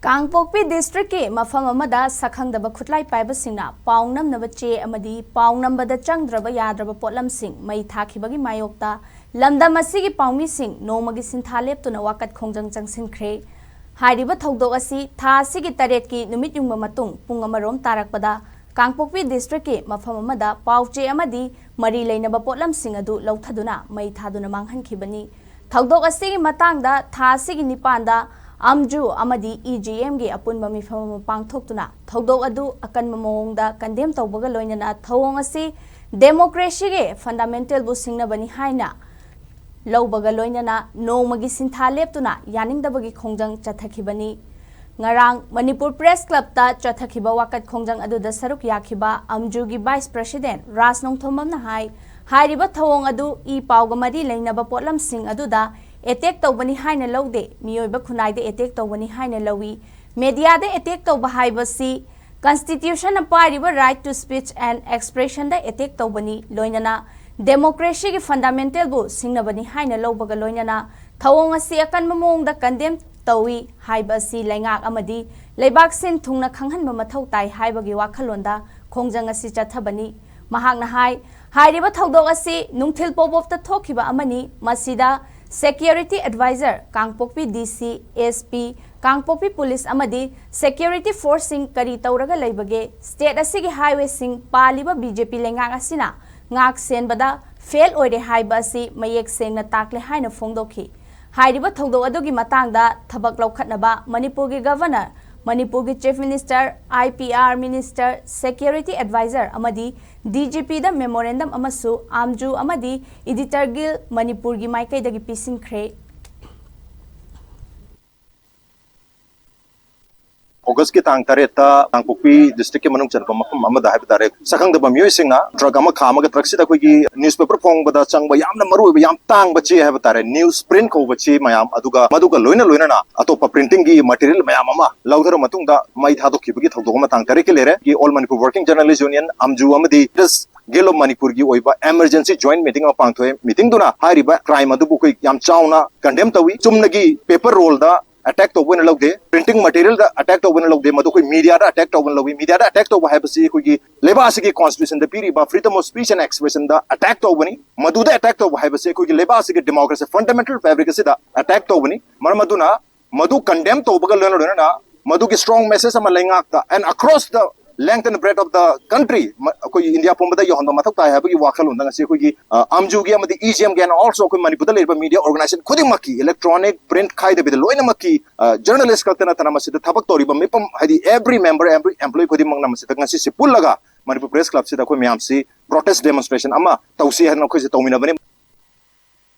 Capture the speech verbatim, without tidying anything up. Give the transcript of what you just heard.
ꯀꯥꯡꯄꯣꯛꯄꯤ ꯗꯤꯁꯇ꯭ꯔꯤꯛꯀꯤ ꯃꯐꯝ ꯑꯃꯗ ꯁꯛꯈꯪꯗꯕ ꯈꯨꯠꯂꯥꯏ ꯄꯥꯏꯕꯁꯤꯡꯅ ꯄꯥꯎ ꯅꯝꯅꯕ ꯆꯦ ꯑꯃꯗꯤ ꯄꯥꯎ ꯅꯝꯕꯗ ꯆꯪꯗ꯭ꯔꯕ ꯌꯥꯗ꯭ꯔꯕ ꯄꯣꯠꯂꯝꯁꯤꯡ ꯃꯩ ꯊꯥꯈꯤꯕꯒꯤ ꯃꯥꯌꯣꯛꯇ ꯂꯝꯗꯝ ꯑꯁꯤꯒꯤ ꯄꯥꯎꯃꯤꯁꯤꯡ ꯅꯣꯡꯃꯒꯤ ꯁꯤꯟꯊꯥ ꯂꯦꯞꯇꯨꯅ ꯋꯥꯀꯠ ꯈꯣꯡꯖꯪ ꯆꯪꯁꯤꯟꯈ꯭ꯔꯦ꯫ ꯍꯥꯏꯔꯤꯕ ꯊꯧꯗꯣꯛ ꯑꯁꯤ ꯊꯥ ꯑꯁꯤꯒꯤ ꯇꯔꯦꯠꯀꯤ ꯅꯨꯃꯤꯠ ꯌꯨꯡꯕ ꯃꯇꯨꯡ ꯄꯨꯡ ꯑꯃꯔꯣꯝ ꯇꯥꯔꯛꯄꯗ ꯀꯥꯡꯄꯣꯛꯄꯤ ꯗꯤꯁꯇ꯭ꯔꯤꯛꯀꯤ ꯃꯐꯝ ꯑꯃꯗ ꯄꯥꯎ ꯆꯦ ꯑꯃꯗꯤ ꯃꯔꯤ ꯂꯩꯅꯕ ꯄꯣꯠꯂꯝꯁꯤꯡ ꯑꯗꯨ ꯂꯧꯊꯗꯨꯅ ꯃꯩ ꯊꯥꯗꯨꯅ ꯃꯥꯡꯍꯟꯈꯤꯕꯅꯤ꯫ ꯊꯧꯗꯣꯛ ꯑꯁꯤꯒꯤ ꯃꯇꯥꯡꯗ ꯊꯥ ꯑꯁꯤꯒꯤ ꯅꯤꯄꯥꯟꯗ ꯑꯝꯖꯨ ꯑꯃꯗꯤ ꯏ ꯖꯤ ꯑꯦꯝꯒꯤ ꯑꯄꯨꯟꯕ ꯃꯤꯐꯝ ꯑꯃ ꯄꯥꯡꯊꯣꯛꯇꯨꯅ ꯊꯧꯗꯣꯛ ꯑꯗꯨ ꯑꯀꯟꯕ ꯃꯑꯣꯡꯗ ꯀꯟꯗꯦꯝ ꯇꯧꯕꯒ ꯂꯣꯏꯅꯅ ꯊꯧꯑꯣꯡ ꯑꯁꯤ ꯗꯦꯃꯣꯀ꯭ꯔꯦꯁꯤꯒꯤ ꯐꯟꯗꯥꯃꯦꯟꯇꯦꯜꯕꯨ ꯁꯤꯡꯅꯕꯅꯤ ꯍꯥꯏꯅ ꯂꯧꯕꯒ ꯂꯣꯏꯅꯅ ꯅꯣꯡꯃꯒꯤ ꯁꯤꯟꯊꯥ ꯂꯦꯞꯇꯨꯅ ꯌꯥꯅꯤꯡꯗꯕꯒꯤ ꯈꯣꯡꯖꯪ ꯆꯠꯊꯈꯤꯕꯅꯤ꯫ ꯉꯔꯥꯡ ꯃꯅꯤꯄꯨꯔ ꯄ꯭ꯔꯦꯁ ꯀ꯭ꯂꯕꯇ ꯆꯠꯊꯈꯤꯕ ꯋꯥꯀꯠ ꯈꯣꯡꯖꯪ ꯑꯗꯨꯗ ꯁꯔꯨꯛ ꯌꯥꯈꯤꯕ ꯑꯝꯖꯨꯒꯤ ꯚꯥꯏꯁ ꯄ꯭ꯔꯦꯁꯤꯗꯦꯟ ꯔꯥꯖ ꯅꯣꯡꯊꯣꯝꯕꯝꯅ ꯍꯥꯏ, ꯍꯥꯏꯔꯤꯕ ꯊꯧꯑꯣꯡ ꯑꯗꯨ ꯏ ꯄꯥꯎꯒ ꯃꯔꯤ ꯂꯩꯅꯕ ꯄꯣꯠꯂꯝꯁꯤꯡ ꯑꯗꯨꯗ ꯑꯦꯇꯦꯛ ꯇꯧꯕꯅꯤ ꯍꯥꯏꯅ ꯂꯧꯗꯦ, ꯃꯤꯑꯣꯏꯕ ꯈꯨꯟꯅꯥꯏꯗ ꯑꯦꯇꯦꯛ ꯇꯧꯕꯅꯤ ꯍꯥꯏꯅ ꯂꯧꯏ꯫ ꯃꯦꯗꯤꯌꯥꯗ ꯑꯦꯇꯦꯛ ꯇꯧꯕ ꯍꯥꯏꯕꯁꯤ ꯀꯟꯁꯇꯤꯇ꯭ꯌꯨꯁꯟꯅ ꯄꯥꯏꯔꯤꯕ right to speech and expressionꯗ ꯑꯦꯇꯦꯛ ꯇꯧꯕꯅꯤ, ꯂꯣꯏꯅꯅ ꯗꯦꯃꯣꯀ꯭ꯔꯦꯁꯤꯒꯤ ꯐꯟꯗꯥꯃꯦꯟꯇꯦꯜꯕꯨ ꯁꯤꯡꯅꯕꯅꯤ ꯍꯥꯏꯅ ꯂꯧꯕꯒ ꯂꯣꯏꯅꯅ ꯊꯧꯑꯣꯡ ꯑꯁꯤ ꯑꯀꯟꯕ ꯃꯑꯣꯡꯗ ꯀꯟꯗꯦꯝ ꯇꯧꯏ ꯍꯥꯏꯕ ꯑꯁꯤ ꯂꯩꯉꯥꯛ ꯑꯃꯗꯤ ꯂꯩꯕꯥꯛ ꯁꯤꯟ ꯊꯨꯡꯅ ꯈꯪꯍꯟꯕ ꯃꯊꯧ ꯇꯥꯏ ꯍꯥꯏꯕꯒꯤ ꯋꯥꯈꯜꯂꯣꯟꯗ ꯈꯣꯡꯖꯪ ꯑꯁꯤ ꯆꯠꯊꯕꯅꯤ꯫ ꯃꯍꯥꯛꯅ ꯍꯥꯏ, ꯍꯥꯏꯔꯤꯕ ꯊꯧꯗꯣꯛ ꯑꯁꯤ ꯅꯨꯡꯊꯤꯜ ꯄꯣꯕꯣꯞꯇ ꯊꯣꯛꯈꯤꯕ ꯑꯃꯅꯤ꯫ ꯃꯁꯤꯗ ꯁꯦꯀ꯭ꯌꯨꯔꯤꯇꯤ ꯑꯦꯗꯚꯥꯏꯖꯔ, ꯀꯥꯡꯄꯣꯛꯄꯤ ꯗꯤ ꯁꯤ, ꯑꯦꯁ ꯄꯤ, ꯀꯥꯡꯄꯣꯛꯄꯤ ꯄꯨꯂꯤꯁ ꯑꯃꯗꯤ ꯁꯦꯀ꯭ꯌꯨꯔꯤꯇꯤ ꯐꯣꯔꯁꯁꯤꯡ ꯀꯔꯤ ꯇꯧꯔꯒ ꯂꯩꯕꯒꯦ? ꯁ꯭ꯇꯦꯠ ꯑꯁꯤꯒꯤ ꯍꯥꯏꯋꯦꯁꯤꯡ ꯄꯥꯜꯂꯤꯕ ꯕꯤ ꯖꯦ ꯄꯤ ꯂꯩꯉꯥꯛ ꯑꯁꯤꯅ ꯉꯥꯛ ꯁꯦꯟꯕꯗ ꯐꯦꯜ ꯑꯣꯏꯔꯦ ꯍꯥꯏꯕ ꯑꯁꯤ ꯃꯌꯦꯛ ꯁꯦꯡꯅ ꯇꯥꯛꯂꯦ ꯍꯥꯏꯅ ꯐꯣꯡꯗꯣꯛꯈꯤ꯫ ꯍꯥꯏꯔꯤꯕ ꯊꯧꯗꯣꯛ ꯑꯗꯨꯒꯤ ꯃꯇꯥꯡꯗ ꯊꯕꯛ ꯂꯧꯈꯠꯅꯕ ꯃꯅꯤꯄꯨꯔꯒꯤ ꯒꯚꯔꯅꯔ, ꯃꯅꯤꯄꯨꯔꯒꯤ chief minister, I P R minister, security adviser ꯑꯃꯗꯤ ꯗꯤ ꯖꯤ ꯄꯤꯗ ꯃꯦꯃꯣꯔꯦꯟꯗꯝ ꯑꯃꯁꯨ ꯑꯥꯝꯖꯨ ꯑꯃꯗꯤ ꯏꯗꯤꯇꯔ ꯒꯤꯜ ꯃꯅꯤꯄꯨꯔꯒꯤ ꯃꯥꯏꯀꯩꯗꯒꯤ ꯄꯤꯁꯤꯟꯈ꯭ꯔꯦ꯫ ꯑꯣꯒꯁꯀꯤ ꯇꯥꯡ ꯇꯔꯦꯠꯇ ꯀꯥꯡꯄꯣꯛꯄꯤ ꯗꯤꯁꯇ꯭ꯔꯤꯛꯀꯤ ꯃꯅꯨꯡ ꯆꯟꯕ ꯃꯐꯝ ꯑꯃꯗ ꯍꯥꯏꯕ ꯇꯥꯔꯦ, ꯁꯛꯈꯪꯗꯕ ꯃꯤꯑꯣꯏꯁꯤꯡꯅ ꯗ꯭ꯔꯒ ꯑꯃ ꯈꯥꯝꯃꯒ, ꯗ꯭ꯔꯒꯁꯤꯗ ꯑꯩꯈꯣꯏꯒꯤ ꯅ꯭ꯌꯨꯁꯄꯦꯄꯔ ꯐꯣꯡꯕꯗ ꯆꯪꯕ ꯌꯥꯝꯅ ꯃꯔꯨ ꯑꯣꯏꯕ, ꯌꯥꯝ ꯇꯥꯡꯕ ꯆꯦ ꯍꯥꯏꯕ ꯇꯥꯔꯦ, ꯅ꯭ꯌꯨꯁ ꯄ꯭ꯔꯤꯟꯠ ꯀꯧꯕ ꯆꯦ ꯃꯌꯥꯝ, ꯑꯗꯨꯒ ꯃꯗꯨꯒ ꯂꯣꯏꯅ ꯂꯣꯏꯅꯅ ꯑꯇꯣꯞꯄ ꯄ꯭ꯔꯤꯟꯇꯤꯡꯒꯤ ꯃꯇꯤꯔꯤꯌꯦꯜ ꯃꯌꯥꯝ ꯑꯃ ꯂꯧꯊꯔ ꯃꯇꯨꯡꯗ ꯃꯩ ꯊꯥꯗꯣꯛꯈꯤꯕꯒꯤ ꯊꯧꯗꯣꯛ ꯑꯃ ꯇꯥꯡ ꯇꯔꯦꯠꯀꯤ ꯂꯩꯔꯦ꯫ All Manipur Working Journalist Union, ꯑꯝꯖꯨ ꯑꯃꯗꯤ ꯒꯤꯜ ꯑꯣꯐ ꯃꯅꯤꯄꯨꯔꯒꯤ ꯑꯣꯏꯕ ꯏꯃꯔꯖꯦꯟꯁꯤ ꯖꯣꯏꯟꯠ ꯃꯤꯇꯤꯡ ꯑꯃ ꯄꯥꯡꯊꯣꯛꯑꯦ꯫ ꯃꯤꯇꯤꯡꯗꯨꯅ ꯍꯥꯏꯔꯤꯕ ꯀ꯭ꯔꯥꯏꯝ ꯑꯗꯨꯕꯨ ꯑꯩꯈꯣꯏ ꯌꯥꯝ ꯆꯥꯎꯅ ꯀꯟꯗꯦꯝ ꯇꯧꯏ꯫ ꯆꯨꯝꯅꯒꯤ ꯄꯦꯄꯔ ꯔꯣꯜꯗ ꯑꯦꯇꯦꯛ ꯇꯧꯕ ꯑꯣꯏꯅ ꯂꯧꯗꯦ, ꯄ꯭ꯔꯤꯟꯇꯤꯡ ꯃꯦꯇꯤꯔꯤꯌꯦꯜꯗ ꯑꯦꯇꯦꯛ ꯇꯧꯕ ꯑꯣꯏꯅ ꯂꯧꯗꯦ, ꯃꯗꯨ ꯑꯩꯈꯣꯏ ꯃꯤꯗꯤꯌꯥꯗ ꯑꯦꯇꯦꯛ ꯇꯧꯕ ꯑꯣꯏꯅ ꯂꯧꯏ꯫ ꯃꯤꯗꯤꯌꯥꯗ ꯑꯦꯇꯦꯛ ꯇꯧꯕ ꯍꯥꯏꯕꯁꯤ ꯑꯩꯈꯣꯏꯒꯤ ꯂꯩꯕꯥꯛ ꯑꯁꯤꯒꯤ ꯀꯣꯟꯁꯇꯤꯇ꯭ꯌꯨꯁꯟꯗ ꯄꯤꯔꯤꯕ freedom of speech and expression the attack ꯇꯧꯕꯅꯤ꯫ ꯃꯗꯨꯗ ꯑꯦꯇꯦꯛ ꯇꯧꯕ ꯍꯥꯏꯕꯁꯤ ꯑꯩꯈꯣꯏꯒꯤ ꯂꯩꯕꯥꯛ ꯑꯁꯤꯒꯤ ꯗꯦꯃꯣꯀ꯭ꯔꯦꯁꯤ ꯐꯟꯗꯥꯃꯦꯟꯇꯦꯜ ꯐꯦꯕ꯭ꯔꯤꯛ ꯑꯁꯤꯗ ꯑꯦꯇꯦꯛ ꯇꯧꯕꯅꯤ꯫ ꯃꯔꯝ ꯑꯗꯨꯅ ꯃꯗꯨ ꯀꯟꯗꯦꯝ ꯇꯧꯕꯒ ꯂꯣꯏꯅ ꯂꯣꯏꯅꯅ ꯃꯗꯨꯒꯤ ꯁ꯭ꯇꯔꯣꯡ ꯃꯦꯁꯦꯖ ꯑꯃ ꯂꯩꯉꯥꯛꯇ and across the length and breadth of the country, ꯑꯩꯈꯣꯏꯒꯤ ꯏꯟꯗꯤꯌꯥ ꯄꯨꯝꯕꯗ ꯌꯧꯍꯟꯕ ꯃꯊꯧ ꯇꯥꯏ ꯍꯥꯏꯕꯒꯤ ꯋꯥꯈꯜꯂꯣꯟꯗ ꯉꯁꯤ ꯑꯩꯈꯣꯏꯒꯤ ꯑ, ꯑꯝꯖꯨꯒꯤ ꯑꯃꯗꯤ ꯏ ꯖꯤ ꯑꯦꯝꯒꯤ and also ꯑꯩꯈꯣꯏ ꯃꯅꯤꯄꯨꯔꯗ ꯂꯩꯔꯤꯕ ꯃꯤꯗꯤꯌꯥ ꯑꯣꯔꯒꯅꯥꯏꯖꯦꯁꯟ ꯈꯨꯗꯤꯡꯃꯛꯀꯤ, ꯏꯂꯦꯛꯇ꯭ꯔꯣꯅꯤꯛ, ꯄ꯭ꯔꯤꯟꯠ ꯈꯥꯏꯗꯕꯤꯗ ꯂꯣꯏꯅꯃꯛꯀꯤ, ꯖꯔꯅꯦꯂꯤꯁ ꯈꯛꯇ ꯅꯠꯇꯅ ꯃꯁꯤꯗ ꯊꯕꯛ ꯇꯧꯔꯤꯕ ꯃꯤꯄꯨꯝ, ꯍꯥꯏꯗꯤ every member, every employee ꯈꯨꯗꯤꯡꯃꯛꯅ ꯃꯁꯤꯗ ꯉꯁꯤꯁꯦ ꯄꯨꯜꯂꯒ ꯃꯅꯤꯄꯨꯔ ꯄ꯭ꯔꯦꯁ ꯀ꯭ꯂꯕꯁꯤꯗ ꯑꯩꯈꯣꯏ ꯃꯌꯥꯝꯁꯤ ꯄ꯭ꯔꯣꯇꯦꯁ ꯗꯦꯃꯣꯟꯁꯇ꯭ꯔꯦꯁꯟ ꯑꯃ ꯇꯧꯁꯤ ꯍꯥꯏꯗꯅ ꯑꯩꯈꯣꯏꯁꯦ ꯇꯧꯃꯤꯟꯅꯕꯅꯤ꯫